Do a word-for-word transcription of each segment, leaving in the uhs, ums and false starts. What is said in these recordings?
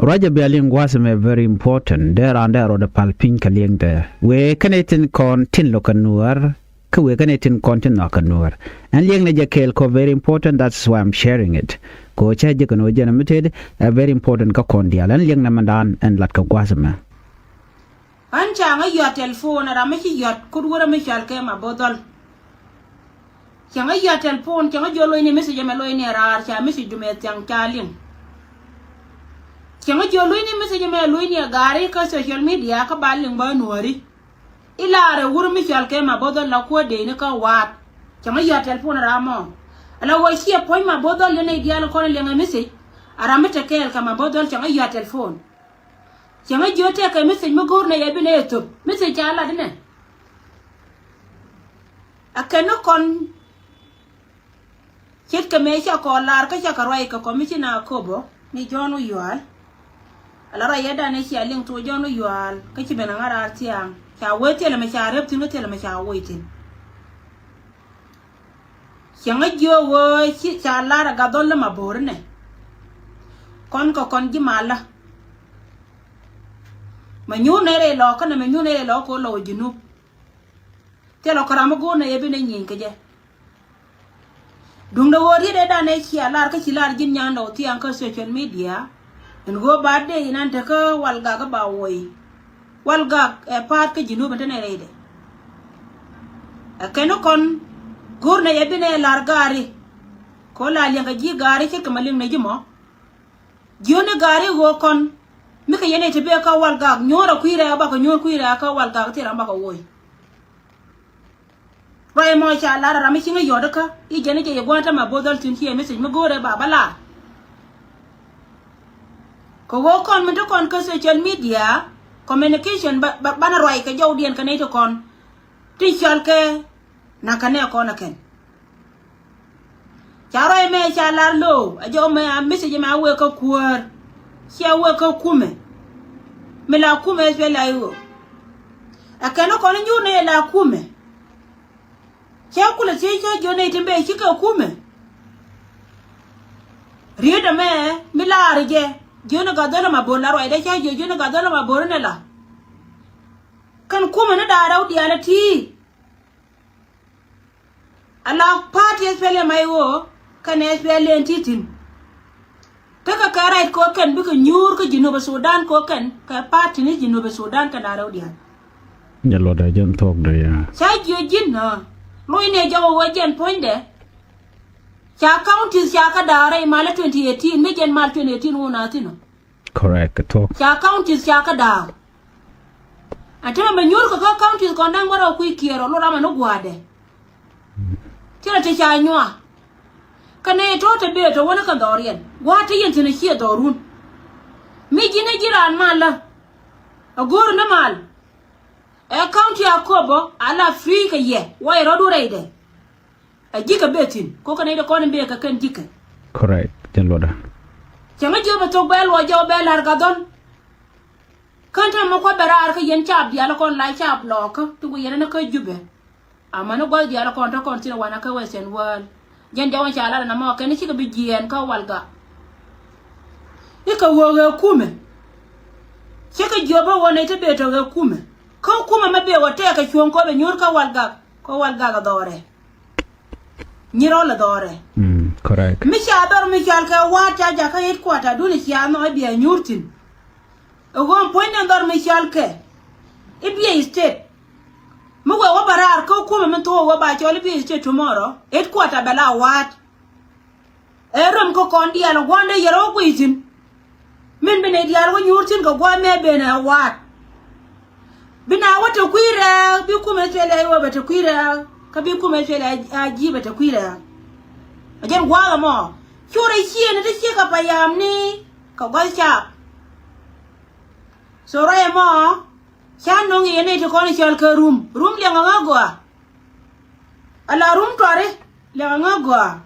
Ruacä bia liŋ gua̱a̱th mɛ very important. Dee raan dee rɔɔdɛ pal piny kɛ liŋdɛ. Wëë kɛnɛ tin kɔn tin lo̱k kɛ nuäär. Kä wëë kɛnɛ tin kɔn tin nhɔak kɛ nuäär. Ɛn liŋnɛ jɛ kɛɛl kɔ very important, that's why I'm sharing it. Kɛ ɣöö cä jɛ kɛn ɣöö jɛn mi tëëd ɛ very important kä kɔn diaal. Ɛn liŋnɛ mɛndan ɛn lat kɛ gua̱a̱th mɛ. Ɣän ca ŋä yɔ̱a̱t telephone ram mi ci yɔ̱a̱t kut wurä mi cɔal kɛ Mabothol. Cä ŋä yɔ̱a̱t telephone, cä ŋä jiök lo̱cni message ɛmɛ lo̱cni ɛ raar, ca message du mɛ thiaŋ ca liŋ. Cä ŋä jiök lo̱cni message ɛmɛ lo̱cni ɛ gaari kä social media kä ba liŋ bä nuääri. I̱ laarɛ wurä mi cɔal kɛ Mabothol la kuäär dëëcni kä waat. Cä ŋä yɔ̱a̱t telephone ram mɔ. Ala wä ciɛ puɔ̱ny Mabothol yɛn nɛy diaal kɔn liŋ ɛ message. A ram mi te kɛɛl kɛ Mabothol cä ŋä yɔ̱a̱t telephone. Cä ŋä jiök tëëkɛ message mi go̱o̱r nɛy ɛ bi nɛy ɛ thöp. Message ca lat inɛ. Ɛ kɛn ni kɔn ce̱tkɛ mëë cä kɔn lar kä cä kɛ ruac kɛ commissioner Akobo ni John Oyual. Ala ruac yɛ danɛ cia liŋ thok John Oyual kä ci ben ɛ ŋa̱ raar thia̱a̱ŋ. Ca wee thilɛ mɛ ca rep thi̱n kä thilɛ mɛ ca woc thi̱n. Cä ŋä jiök ɣöö ci ca lar ɛ Gathol lä Mabor inɛ. Kɔn kɛ kɔn ji̱ malä. Mɛ nyuur nɛy rɛy lɔɔkä nɛ mɛ nyuur nɛy rɛy lɔɔkä kɛ ɣöö lɔw ɛ Junub. Thilɛ kɔ ram mi go̱o̱r nɛy ɛ bi nɛy nyieeny kɛ jɛ. Duundɛ ɣöö riet ëëdan ëë cia lar kä ci lar ji̱n nyandɛ ɣöö thia̱a̱ŋ kä social media. Ɛn ɣöö ba dee inan tekä Walgak kä ba woc. Walgak ɛ pa̱a̱t kä Junub ɛn te nɛy rɛydɛ. Ɛ kɛn ni kɔn go̱o̱r nɛy ɛ bi nɛy ɛ la̱r gaari. Kɛ ɣöö la liɛŋkɛ ji̱ gaari ce̱tkɛ ma liŋ nɛ ji̱ mɔ. Jiöni gaari ɣöö kɔn mi kɛ yɛn nɛy te bee kä Walgak nyuɔ̱ɔ̱r ɛ kui̱ rɛ̈ɛ̈k bakɔ nyuɔ̱ɔ̱r kui̱ rɛ̈ɛ̈k kä Walgak thil ram bakɔ woc. Ruac ɛmɔ ca lar ɛ ram mi ci ŋä yɔ̱t kä i̱ jɛn i̱ jɛ yɛ gua̱a̱th tämɛ bo̱o̱th dhɔl thi̱n ciɛ message mi go̱o̱rɛ ba bä lar. Kɛ ɣöö kɔn min te kɔn kä social media communication ba, ba, banɛ ruac kɛ jɔwdiɛn kɛ nɛy te kɔn ti cɔal kɛ na̱k kɛ nɛ kɔn ɛ kɛn. Ca ruac mɛ ca lar lo̱o̱ a jɔw mɛ a message mɛ a wek kä kuäär. Cia wek kä kumɛ. Mi la kumɛ SPLA-IO. Ɛ kɛn kɔn nyuur ni la kumɛ. Cɛ kulɛ thiec cä jiön nɛy tin bee cikɛ kumɛ. Riet ɛmɛ mi laar jɛ jiön Gathol Mabor la ruacdɛ cä jiö jiön Gathol Mabor inɛ la. Kɛn kumɛ ni da̱a̱ rɛw diaal ɛ ti̱i̱. Ala party SPLM-IO kɛnɛ SPLA-IO ti thi̱n. Tekɛ kɛ right kɛ kɛn bikɛ nyuur kä Jinub Sudan kɛ kɛn kɛ party ni Jinub Sudan kɛn da̱a̱ rɛw diaal. Jɛ luɔtdɛ jɛn thuɔ̱kdɛ ya. Ca jiö ji̱n ɣä. Lo̱cni ɛ jɔk ɛ ɣöö jɛn puɔ̱nydɛ. Ca counties ca kä da̱a̱ rɛy mal twenty eighteen mi jɛn mal twenty eighteen wun a thi̱n ɔ. Correct, kɛ thuɔ̱k. Ca counties ca kä da̱a̱. Ɛ te mɛ bɛ nyuur kɛ kä counties kɔn da̱ŋ bä rɛw kui̱ kiɛɛr ɔ lot amɛ ni gua̱a̱dɛ. Ti rɔ ti ca nyuak. Kä nɛy tɔ̱ te bëë tɔ̱ wäni kɛ dhɔriɛn gua̱a̱t te yɛn thi̱n ɛ ciɛ dhɔrun. Mi ji̱n ɛ ji̱ raan mal lä. Ɛ go̱o̱r ni mal. Ɛ county Akobo a la free kɛ yɛ wä yɛ rɔ̱du rɛydɛ. A ji̱kɛ bee thi̱n ko̱ kɛ nɛy ti kɔn in bee kɛ kɛn ji̱kɛ. Correct, jɛn luɔtdä. Cɛ ŋä jiök bɛ thok bɛ luɔc jɔw bɛ la̱r Gathol. Kän täämɛ kua̱ bɛ raar kä yɛn caap diaal kɔn la caap lɔɔkä ti ku yɛn ni kä Jubɛ. Amäni gua̱th diaal kɔn te kɔn thi̱n wanɛ kä Western world. Jɛn jɔw in ca lar ɛn amɔ kɛn cikɛ bi jiɛɛn kä Walgak. Ikɛ ɣöö ɣɛ kumɛ. Cikɛ jiök bä ɣöö nɛy te bee tɔ ɣɛ kumɛ. Kä kumɛ mɛ bee ɣöö tɛɛkɛ cuɔ̱ɔ̱ŋ kɔ bɛ nyuur kä Walgak. Kä Walgak ɛ dhɔrɛ. Nyirɔl ɛ dhɔrɛ. Mm, correct. Mi ca dhɔr mi cɔal kɛ wa̱a̱t ca jakä headquarter duni cia nhɔk i̱ bia nyuur thi̱n. Ɛ ɣöö puɔ̱ny ni dhɔr mi cɔal kɛ i̱ bia state. Mi wee wä bɛ raar kä kumɛ mi thok wä ba cɔl i̱ bia state tomorrow headquarter bɛ la wa̱a̱t. Ɛ röm kä kɔn diaal ɛ gua̱ndɛ yɛr ɣä guiy thi̱n. Min bi nɛy diaal wä nyuur thi̱n kɛ gua̱a̱th mɛ ben ɛ wa̱a̱t. Bi na wä te kui̱ rɛɛk bi kumɛ SPLA-IO bɛ te kui̱ rɛɛk kä bi kumɛ SPLA-IG bɛ te kui̱ rɛɛk. Ɛ jɛn gua̱a̱th ɛmɔ cu rɛy ciëëni te ciek kɛ payamni kɛ gua̱th caap. So ruac ɛmɔ ca no̱ŋ yɛ nɛy ti kɔn cɔl kɛ rum rum liɛŋ ɛ ŋä gɔaa. Ala rum tuari liɛŋ ɛ ŋä gɔaa.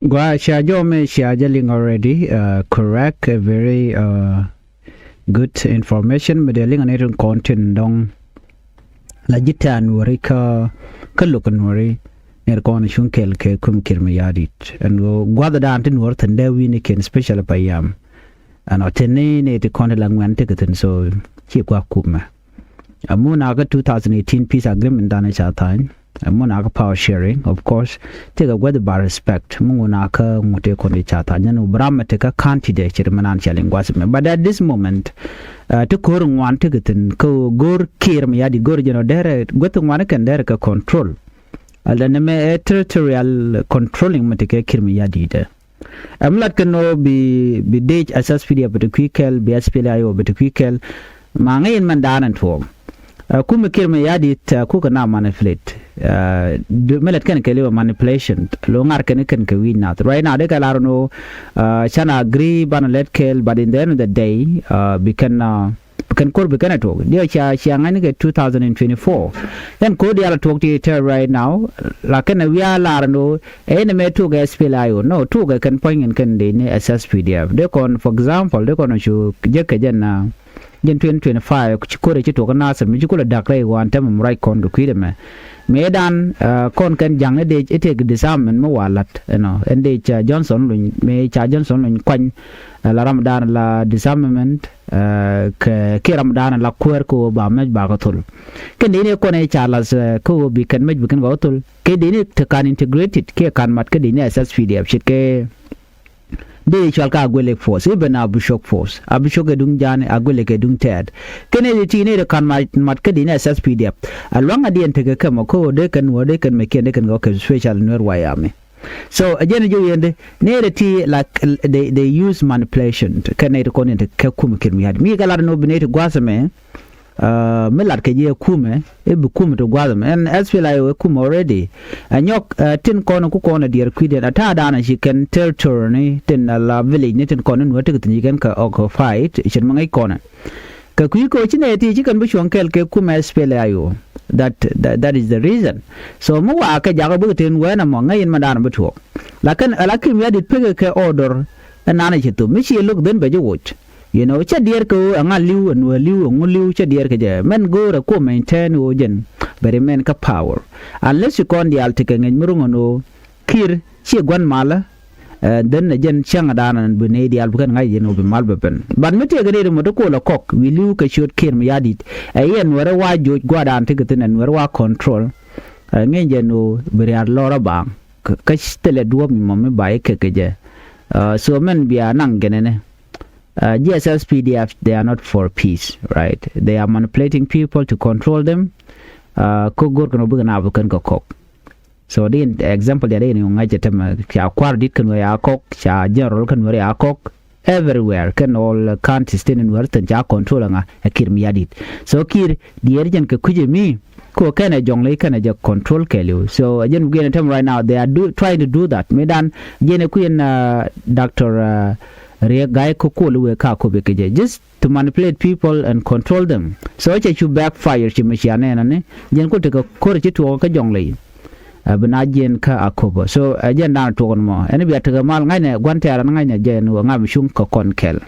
Gua cia jɔw mɛ cia jɛ liŋ already, uh, correct, a very, uh, good information. Mi dee liŋ a ni rin kɔn tin dɔŋ la ji̱ tɛ̈ a nuɔri kä, kä lo̱k a nuɔri. Ni rin kɔn cuŋ kɛl kɛ kum Kiir Mayardit. Ɛn ɣöö gua̱th dan ti nuɔr thi̱n dee wi̱ni kiɛn special payam. Ɛnɔ tini ni ti kɔn ti la ŋuɛn ti kɛ thin so ci guak kumɛ. Ɛmu na kä two thousand eighteen peace agreement dan ca tha̱a̱ny. Ɛmu na kä power sharing, of course. Ti kɛ gua̱th ba respect. Mu ŋu na kä ŋu ti kɔn ti ca tha̱a̱ny. Ɛn u bram ti kä county de ci ri mi nan ca liŋ gua̱th mi. But at this moment, uh, ti ko̱r ŋuan ti kɛ thin kä go̱r Kiir Mayardit go̱r jɛn ɔ derɛ gua̱th ŋuan kɛn derɛ kɛ control. Ala ni mɛ ɛ territorial controlling mi ti kɛ Kiir Mayardit dɛ. Ɛm lat kɛ nɔ bi bi dec S S P D F bi ti kui̱ kɛl, bi S P L A I O bi ti kui̱ kɛl. Ma ŋäc in mɛn daanɛ tuɔɔk. Ɛ, kumɛ Kiir Mayardit, ɛ, kukɛ na manipulate. Ɛ, du- mi lat kɛn kɛ liwɛ manipulation. Lo ŋar kɛn kɛn kɛ wi̱i̱ nath. Right now, dee kɛ lar nɔ, ɛ, can agree banɛ lɛt kɛl, but in the end of the day, ɛ, bi kɛn, ɛ, bi kɛn kor bi kɛn ɛ tuɔɔk. Diɛ cia cia ŋa̱c ni kɛ two thousand and twenty-four. Ɛn kor diaal ɛ tuɔɔk ti tɛ right now. Lakin ɛ wiaa lar nɔ, ɛ in mɛ tuɔɔk S P L A I O. No, tuɔɔk ɛ kɛn puɔ̱ny in kɛn dee ni S S P D F. Dee kɔn, for example, dee kɔn cu jek kɛ jɛn, ɛ, jɛn twenty twenty-five, ci kor ci tuɔɔk Nasir, mi ci kulɛ da̱k rɛy wan tɛmɛ mi ruac kɔn kɛ kui̱dɛ mɛ. Mëë dan, ɛ, kɔn kɛn ja̱ŋ ni dee itek disarmament mi wa la̱t, you know, ɛn dee ca Johnson Luny, mëë ca Johnson Luny kuany, ɛ, la ram dan la disarmament, ɛ, kɛ, kɛ ram dan la kuäär kɛ ɣöö ba mɛc ba kɛ thol. Kɛn dee ni kɔn ɛ ca la̱th, ɛ, kɛ ɣöö bi kɛn mɛc bi kɛn ba kɛ thol. Kɛ dee ni te kan integrated, kɛ kan mat kɛ dee ni S S P D F, ce̱tkɛ dee cual ka Agwelek force, even Abushok force. Abushok kɛ duŋ ja̱a̱n, Agwelek kɛ duŋ tɛɛt. Kɛn ɛ ti ni ri ka̱n mat, mat kä di̱n S S P D F. A luaŋ a diɛn tekɛ kɛ mɔ kä dee kɛn wä, dee kɛn mɛ kiɛn, dee kɛn kɛ special Nuer White Army. So, a jɛn ji̱ yɛn dee, ni ri ti, like, they, they use manipulation. Kɛn ni ri kɔn in tekɛ kum Kiir Mayardit. Mi kɛ lat ni wä bi ni ri gua̱a̱th mɛ, Ɛ, mi lat kɛ jɛ kumɛ, i̱ bi kumɛ ti gua̱th mɛ. Ɛn S P L A I O ɛ kumɛ already. Ɛ nyɔk, ɛ, tin kɔn ku kɔn ɛ diɛɛr kui̱diɛn. Ɛ ta̱a̱ da̱a̱n ɛ ci kɛn territory ni, tin ala village ni, tin kɔn ni nuɔ̱t ti kɛ thi̱n ci kɛn kɛ occupied, cin mi ŋäc kɔn ɛ. Kɛ kui̱ kɛ ɣöö ci nɛ ti ci kɛn bi cuɔ̱ŋ kɛɛl kɛ kumɛ S P L A I O. That, that, that is the reason. So mi wa̱a̱ kɛ jakä bikɛ tin wɛn ɛmɔ ŋäc in mɛ da̱a̱n bi tuɔɔk. Lakin ala Kiir Mayardit pekɛ kɛ order, ɛ nanɛ ci thop. Mi ci lo̱k dhen bɛ ji̱ woc. You know, cä diɛɛr kɛ ɣöö ɛŋa li̱w, ɛn wä li̱w, ɛŋu li̱w, cä diɛɛr kɛ jɛ. Mɛn go̱o̱rɛ kuɔ maintain ɣöö jɛn bɛ remain kä power. Unless ci kɔn diaal tekɛ ŋäc mi ro̱ŋ ɛn ɣöö Kiir ci gua̱n malä, ɛ, then ɛ jɛn cäŋ da̱a̱n ɛn bi nɛy diaal bi kɛn ŋa̱c yɛn ɣöö bi mal bɛ ben. But mi tëëkɛ nɛy ri mɔ ti kuɔl ɛ kɔk wi̱i̱ li̱w kɛ ciöt Kiir Mayardit. Ɛ yɛn Nuɛr ɛ wa joc gua̱a̱r da̱a̱n tekɛ thi̱n, ɛ Nuɛr wa control. Ɛ ŋäc jɛn ɣöö bi riaar lɔr ɛ baaŋ. Kä, kä thilɛ duɔ̱ɔ̱p mi mɔ mi ba i̱ kɛ kɛ jɛ. Ɛ, so mɛn bia naŋ gɛnɛnɛ. Uh, G S S P D F, they are not for peace, right? They are manipulating people to control them. Uh, kä go̱r kɛn wä bikɛ na bi kɛn kɛ kɔk. So di example dia di ni ŋa̱c tɛmɛ, ca kuar dit kɛn wä ya kɔk, ca general kɛn wä ya kɔk. Everywhere kɛn all counties tin in wär thin ca control ŋa ɛ Kiir Mayardit. So Kiir diɛɛr jɛn kɛ kui̱c mi ko kɛn ɛ Jonglei kɛn ɛ jɛ control kɛɛliw. So ɛ jɛn bugɛn tɛmɛ right now, they are do, trying to do that. Mi dan jɛn ɛ kui̱n, uh, Doctor, uh, Riek Gai kä kuɔl wëë ka kopi kɛ jɛ. Just to manipulate people and control them. So cɛ cu backfire ci mi cia nɛɛnɛ ni. Jɛn ku tekɛ ko̱r ci tuɔɔk kä Jonglei. Ɛ bi na jiɛn kä Akobo. So ɛ jɛn da̱a̱n tuɔɔk ni mɔ. Ɛn bia tekɛ mal ŋa̱cnɛ gua̱n tɛɛr ɛn ŋa̱cnɛ jɛn wä ŋa̱m cuŋ kä kɔn kɛl.